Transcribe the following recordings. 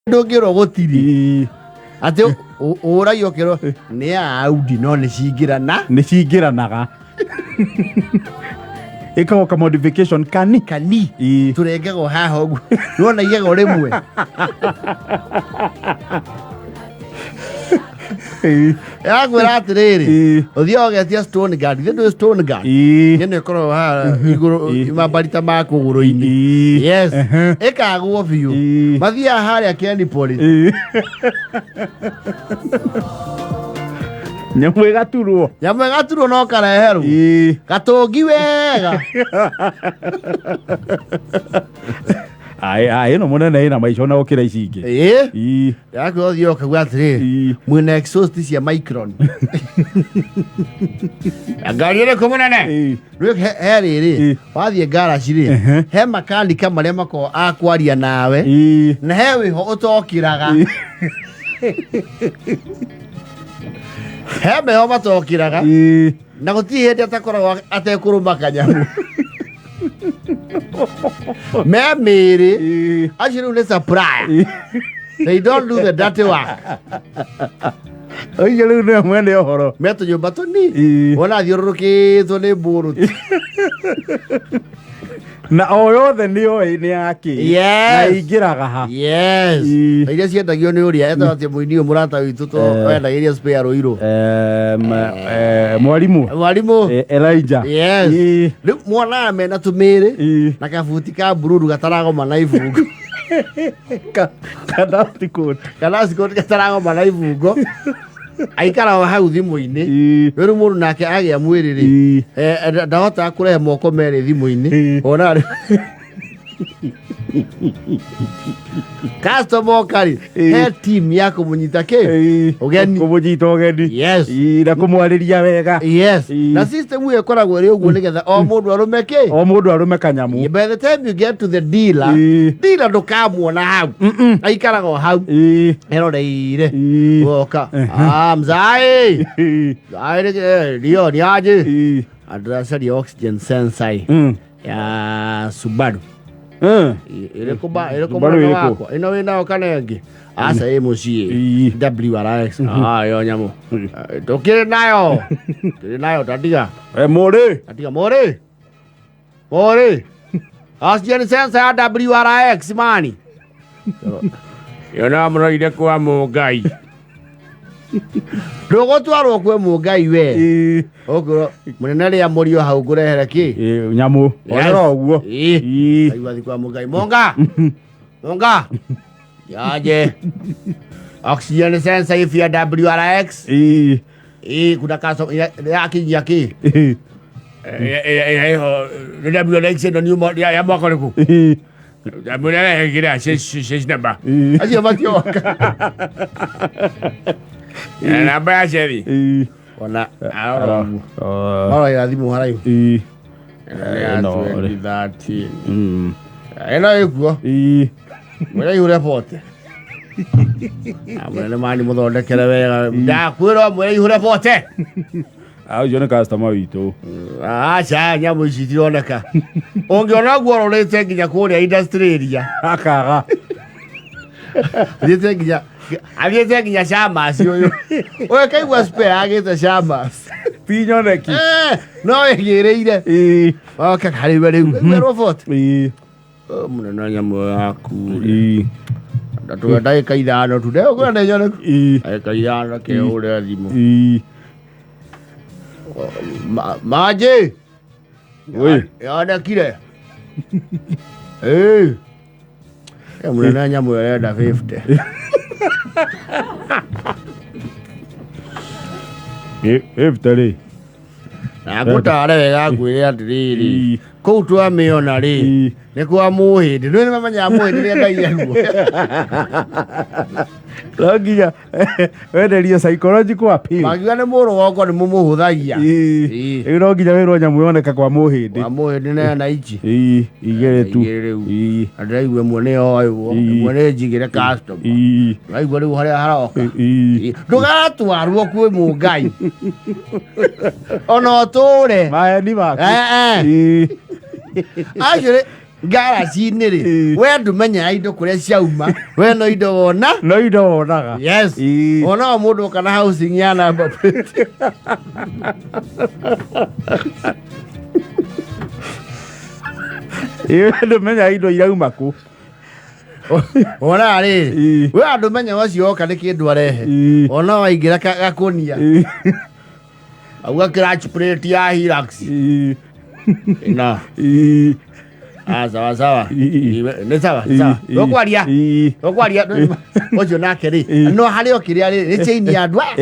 Ndũngĩrwo gũtirĩ. Atĩ ũragio ũkĩrwo nĩ ya Audi no nĩ cingĩrana. Nĩ cingĩranaga, ĩkagwo ka modification kani. Kani. Tũrengagwo haha ũguo, nĩwona igego rĩmwe. Yakwĩra atĩrĩrĩ, ũthiaga ũgetia stone guard. Ithe ndũĩ stone guard? Ĩno ĩkoragwo haha igũrũ, mambarita ma kũgũrũ-inĩ. Yes. Ĩkagwo biũ. Mathiaga harĩa Kenipoli. Nyamũ ĩgaturwo. Nyamũ ĩgaturwo no kareherwo gatũngi wega. Aĩ, aĩ, ĩno mũnene ĩna maica ona gũkĩra ici ingĩ. Ĩĩ. Yaku ũthiĩ ũkauga atĩrĩrĩ, mwĩna exhaust cia micron ngari ĩrĩkũ mũnene? Rĩu he rĩrĩ wathiĩ ngaraci rĩ, he makanika marĩa makoragwo a kwaria nawe, na he wĩho ũtokĩraga, he meho matokĩraga, na gũtirĩ hĩndĩ atakoragwo atekũrũma kanyamũ me mĩĩrĩ. Acio rĩu nĩ supplier, they don't do the dirty work. Ũcio rĩu nĩwe mwene ũhoro. Me tũnyũmba tũni wona thiũrũrũkĩtwo nĩ mbũrũti. Na o yothe nĩ oĩ nĩ yake. Na ingĩraga ha. Yes. Na iria ciendagio nĩ ũrĩa etagwo atĩ mũini ũyũ mũrata witũ to wendagĩria spare rũirũ. Mwarimũ. Mwarimũ. Elijah. Yes. Rĩu mwonaga mena tũmĩrĩ na kabuti ka bururu gataragoma na ibungo. Kadastikot. Kadastikot gataragoma na ibungo. Aikara o hau thimũ-inĩ. Rĩu mũndũ nake agĩa mwĩrĩ rĩ, ndahotaga kũrehe moko merĩ thimũ-inĩ. Ona rĩ customer oka rĩ, he team ya kũmũnyita kĩ ũgeni. Kũmũnyita ũgeni. Yes. Na kũmwarĩria wega. Yes. Na system ĩyo ĩkoragwo ĩrĩ ũguo nĩgetha o mũndũ arũme kĩ. O mũndũ arũme kanyamũ. By the time you get to the dealer, dealer ndũkamuona hau, aikaraga o hau eroreire woka. Ah, mzae mzae, ndio ni aje? Andĩracaria oxygen sensor ya Subaru. Ĩrĩkũ ĩrĩkũ? Subaru Mũnene ĩrĩkũ? wakwa ĩno wĩ nayo kana ĩngĩ? Aca, ĩ mũciĩ. WRX. Ah, ĩyo nyamũ. Tũkĩrĩ nayo, tũkĩrĩ nayo, tatiga. Mũrĩ. Tatiga mũrĩ mũrĩ oxygen sensor ya WRX mani ĩyo no mũroire kwa mũngai, ndũgũtwarwo kwĩ mũngai we. Ũngĩrwo mũnene rĩa mũrio hau ngũrehere kĩ? Nyamũ onera ũguo. Aigua thi kwa mũngai, mũnga mũnga yaje oxygen sensor if ya WRX. Ĩĩ, kuna kaso yakinyia kĩ? WRX ĩno nĩ ya mwaka ũrĩkũ? Mũnene six number. Acio matioka namba ya ceri ona arora ũguo maroera thimũ haraihu. Ĩno ya 2013 ĩno ĩkuo mwĩra ihũre bote. Mũnene mani mũthondekere wega, ndakwĩrwo mwĩra ihũre bote. Ũcio nĩ customer witũ. Aca, nyamũ ici itironeka, ũngĩona guo ũrorĩte nginya kũrĩa industry area. Akaga. Athiĩte nginya, athiĩte nginya Shamas ũyũ ũyũ kaigua spare agĩte Shamas. Ti nyoneki. No ĩgĩrĩire oka harĩ we rĩu werwo bote. Mũnene, nyamũ yaku ndatũga ndagĩka 5 tu, ndegũkwĩra nĩ nyoneku ndagĩka 5 kehũre thimũ. Manjĩ. Oi. Yonekire. Ĩĩ. Mũnene, nyamũ ĩyo ĩrenda 50. 50 rĩ? Na ngũtare wega, ngwĩre atĩrĩrĩ, kũu twamĩona rĩ, nĩ kwa mũhĩndĩ, nĩ mamenyaga mũhĩndĩ nĩ endagia ruo. No nginya wenderio psychological appeal. Mangiuga nĩ mũrũgongo nĩ mũmũhũthagia. Rĩu no nginya wĩrwo nyamũ yoneka kwa mũhĩndĩ. Kwa mũhĩndĩ nena ici. Igĩrĩ tu. Igĩrĩ rĩu. Na ndĩraigua ĩmwe nĩ yoywo, ĩmwe nĩ njigĩre customer. Ũraigua rĩu harĩa haroka. Ndũgatwarwo kwĩ mũngai ona ũtũre maheni maku. Actually Ngaraci-inĩ rĩ, Ĩĩ. we ndũmenyaga indo kũrĩa ciauma, we no indo wona. No indo wonaga. Yes. Ĩĩ. Wonaga mũndũ oka na housing ya number plate. Ĩĩ, ndũmenyaga indo irauma kũ. Wonaga rĩrĩ, Ĩĩ. we andũmenya ũcio oka nĩ kĩndũ arehe. Ĩĩ. Ona waingĩra gakũnia. Ĩĩ. Auga clutch plate ya Hilux. Ĩĩ. Na. Ĩĩ. Ah, sawa sawa. Ĩĩ. Nĩ sawa, sawa. Ĩĩ. Ndũkwaria. Ĩĩ. Ndũkwaria. Ũcio nake rĩ, Ĩĩ. no harĩ o kĩrĩa rĩ, nĩ chain ya andũ aya.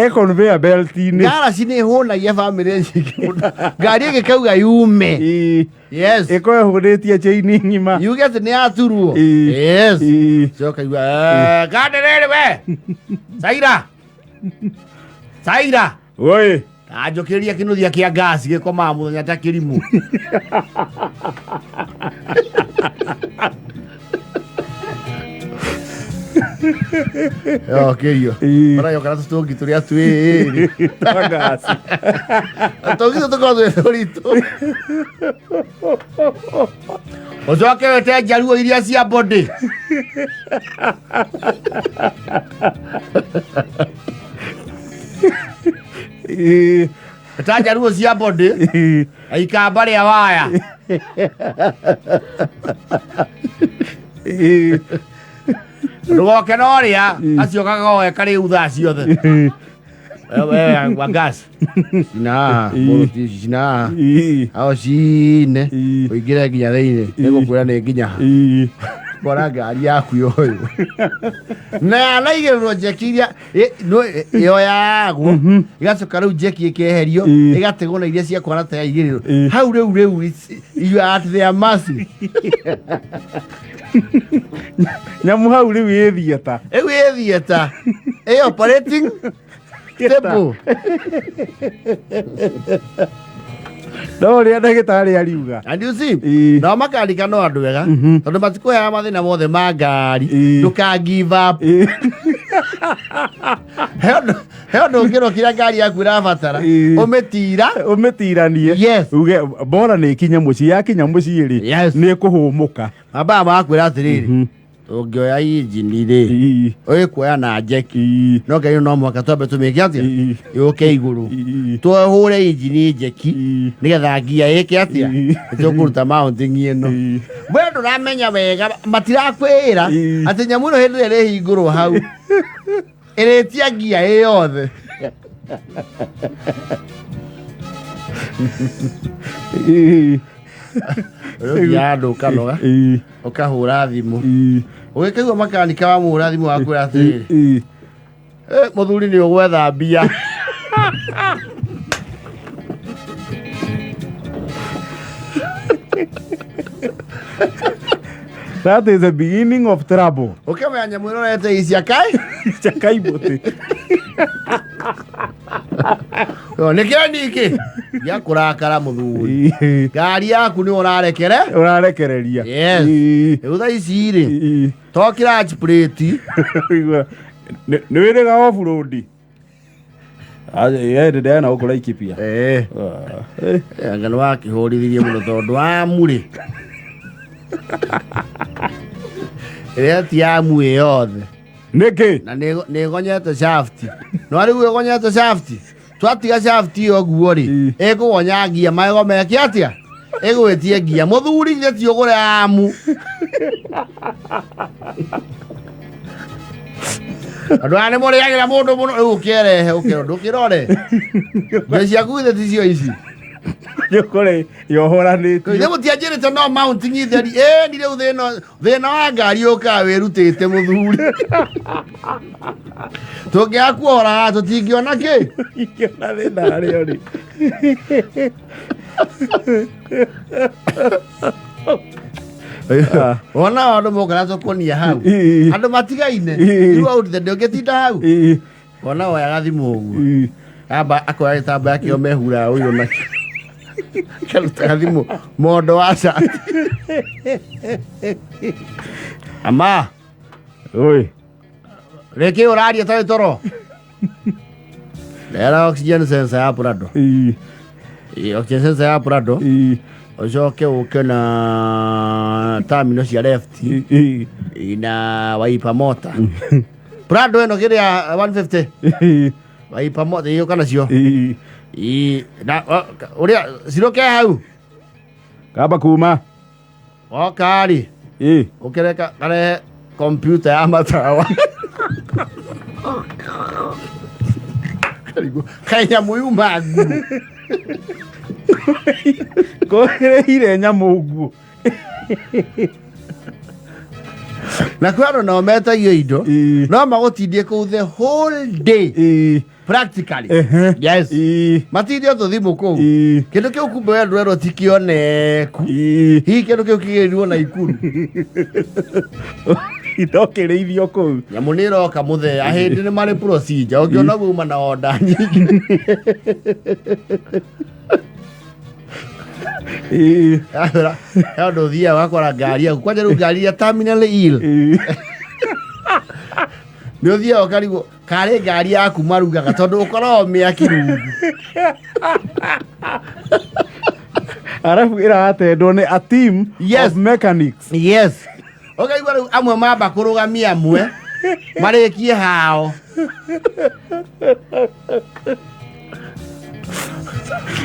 E conveyor belt-inĩ. Ngaraci nĩ ĩhũnagia bamĩrĩ nyingĩ mũno. Ngari ĩgĩkauga yume. Ĩĩ. Yes. Ĩkorwo ĩhũrĩtie chain ng'ima. Yuge atĩ nĩ yaturwo. Ĩĩ. Yes. Ĩĩ. Coka igua, kanderere we. Saira. Saira. Oi. Anjũkĩria kĩnuthia kĩa ngasi gĩkomaga mũthenya ta kĩrimũ. Yokĩrio. Ĩĩ. Marayoka na tũtũngi tũrĩa twĩrĩ. Twa ngasi. Tũtũngi tũtũ tũkoragwo twĩ tũritũ. Ũcoke wĩte njaruo iria cia body. Ĩĩ. Ĩta njaruo cia body. Ĩĩ. Ikamba rĩa waya. Ĩĩ. Ndũgoke na ũrĩa acio kagoe karĩ u thaa ciothe. Ĩĩ. Wewe wa gas. Cina, mũrũti cina. Ĩĩ. Ao cine. Ĩĩ. Ũingĩre nginya thĩinĩ. Nĩgũkwĩra nĩ nginya ha. Ĩĩ. Kora ngari yaku yoyo. Na yanaigĩrĩrwo njeki iria yoyagwo igacoka rĩu njeki ĩkeherio Ĩĩ. ĩgategwo na iria ciakwana ta yaigĩrĩrwo. Ĩĩ. Hau rĩu rĩu you are at their mercy. Nyamu hau rĩu ĩ theatre. Rĩu ĩ theatre. Ĩ operating table. No ũrĩa ndagĩtarĩ ariuga. And you see, Ĩĩ. nao makanika no andũ ega tondũ matikũheaga mathĩna mothe ma ngari. Ĩĩ. Ndũka give up. Ĩĩ. He ũndũ ũngĩrwo kĩrĩa ngari yaku ĩrabatara. Ĩĩ. Ũmĩtira. Ũmĩtiranie. Yes. Uge bora nĩ ĩkinye mũciĩ, yakinya mũciĩ rĩ, Yes. nĩ ĩkũhũmũka. Mambaga magakwĩra atĩrĩrĩ, tũngĩoya injini rĩ, Ĩĩ. ũgĩkuoya na njeki. Ĩĩ. No ngari ĩno no mũhaka twambe tũmĩke atĩa? Ĩĩ. Yũke igũrũ. Ĩĩ. Tũhũre injini njeki Ĩĩ. nĩgetha ngia ĩke atĩa? Ĩĩ. Nĩtũkũruta mounting ĩno. Ĩĩ. We ndũramenya wega, matirakwĩra Ĩĩ. atĩ nyamũ ĩno hĩndĩ ĩrĩa ĩrĩhingũrwo hau ĩrĩtia ngia ĩ yothe. Ĩĩ. Ũthiaga andũ ũkanoga Ĩĩ. ũkahũra thimũ Ĩĩ. ũgĩkaigua makanika wamũhũra thimũ wakwĩra atĩrĩrĩ, Ĩĩ. Mũthuri nĩ ũgwetha mbia. That is the beginning of trouble. Ũkĩmenya nyamũ ĩno ũrete icia kai Chakaibũtĩ. Nĩkĩo ningĩ gĩa kũrakara mũthuri. Ĩĩ. Ngari yaku nĩ ũrarekere. Ũrarekereria. Yes. Ĩĩ. Rĩu thaa ici rĩ, Ĩĩ. to clutch plate. Ũigua, nĩ wĩrĩga off road. Ĩĩ ndĩrena gũkũ Laikipia. Eh. Anga nĩ wakĩhũrithirie mũno tondũ amu rĩ. Ĩrĩa ti amu ĩ yothe. Nĩkĩ? Na nĩ ĩgonyete shaft. No rĩu ĩgonyete shaft. Twatiga shaft ĩyo ũguo rĩ, Ĩĩ. ĩkũgonya ngia magego meke atĩa? Ĩgwĩtie ngia. Mũthuri githĩ ti ũgũre amu. Andũ aya nĩ mũrĩagĩra mũndũ mũno rĩu ũkĩerehe ũkĩrwo ndũkĩrore. Mbia ciaku githĩ ticio ici. Nĩũkore yohoranĩtio. Ithe mũtianjĩrĩte no mounting itheri. Ĩĩ ni rĩu thĩna wa ngari ũkaga wĩrutĩte mũthuri. Tũngĩaga kuohora haha tũtingĩona kĩ. Ingĩona thĩna harĩa ũrĩ. Wona andũ moka na tũkũnia hau. Ĩĩ. Andũ matigaine. Ĩĩ. Throughout the day ũngĩtinda hau. Ĩĩ. Wona woyaga thimũ ũguo. Ĩĩ. Amba akoya gĩtambaya kĩo mehuraga ũyũ nakĩo. Karutaga thimũ mondo wa cati. Ama. Oi. Rĩkĩ ũraria tarĩ toro. Rera oxygen sensor ya Prado. Ĩĩ. Ĩĩ, oxygen sensor ya Prado. Ĩĩ. Ũcoke ũke na terminal cia left na waipa mota. Prado ĩno kĩrĩa 150 waipa mota ĩyũka nacio. Ĩ, na ũrĩa ciroke hau. Kamba kuma. Woka rĩ ũkĩreka karehe kompyuta ya matawa. Karigwo, kaĩ nyamũ yuma nguo. Kũreire nyamũ nguo. Na kwĩ andũ nao metagio indo no magũtindie kũu the whole day practically. Yes. Matindie tũthimũ kũu. Kĩndũ kĩu kumbe we ndwerwo ti kĩoneku. Hihi kĩndũ kĩu kĩgĩrirwo na ikuru. Ndokĩrĩithio kũu. Nyamũ nĩ ĩroka mũthee ahĩndĩ nĩ marĩ procedure ũngĩona wauma na onda nyingĩ. He ũndũ ũthiaga ũgakora ngari yaku kwanja rĩu ngari ya terminal ill nĩ ũthiaga ũkarigwo karĩ ngari yaku marugaga tondũ ũkoragwo mĩaki rungu. Arabu ĩratendwo nĩ a team Yes. of mechanics. Yes. Ũkaigua rĩu amwe mamba kũrũgamia amwe marĩkie hao.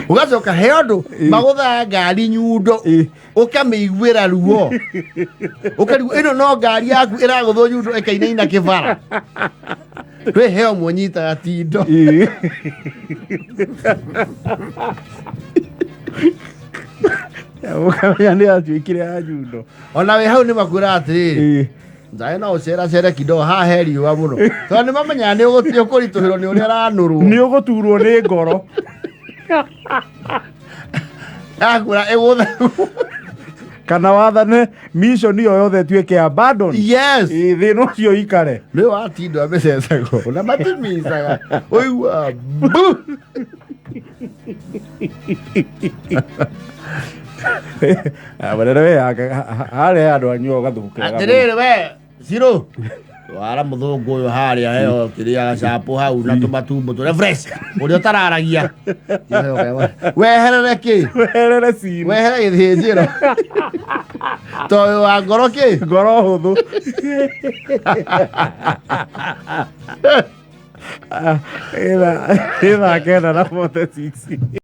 Ũgacoka he ũndũ magũthaga ngari nyundo ũkamĩiguĩra ruo ũkarigwo ĩno no ngari yaku ĩragũthwo nyundo ĩkainaina kĩbara. Kwĩ he ũmwe ũnyitaga tindo. Ũkamenya nĩ atuĩkire ya nyundo. Ona wĩ hau nĩ makwĩra atĩrĩrĩ njaĩ no ũceracere kidogo haha he riũa mũno tondũ nĩ mamenyaga nĩ ũkũritũhĩrwo nĩ ũrĩa ũranũrwo. Nĩ ũgũturwo nĩ ngoro. Akwĩra ĩgũthe. Kana wathane mission ĩyo yothe ĩtuĩke abandon. Yes. Thĩna ũcio ũikare. Nĩ watindwa mĩcecego na matimicaga ũigua bu. Mũnene we harĩa andũ anyu ũgathukĩra. Atĩrĩrĩ we Ciro wara mũthũngũ ũyũ harĩa heo kĩrĩa gacapo hau na tũmatumbo tũrĩa fresh ũrĩa ũtararagia weherere kĩ Weherere cini. Weherere gĩthĩnjĩro tondũ wa ngoro kĩ Ngoro hũthũ. Ĩthaa 9:46.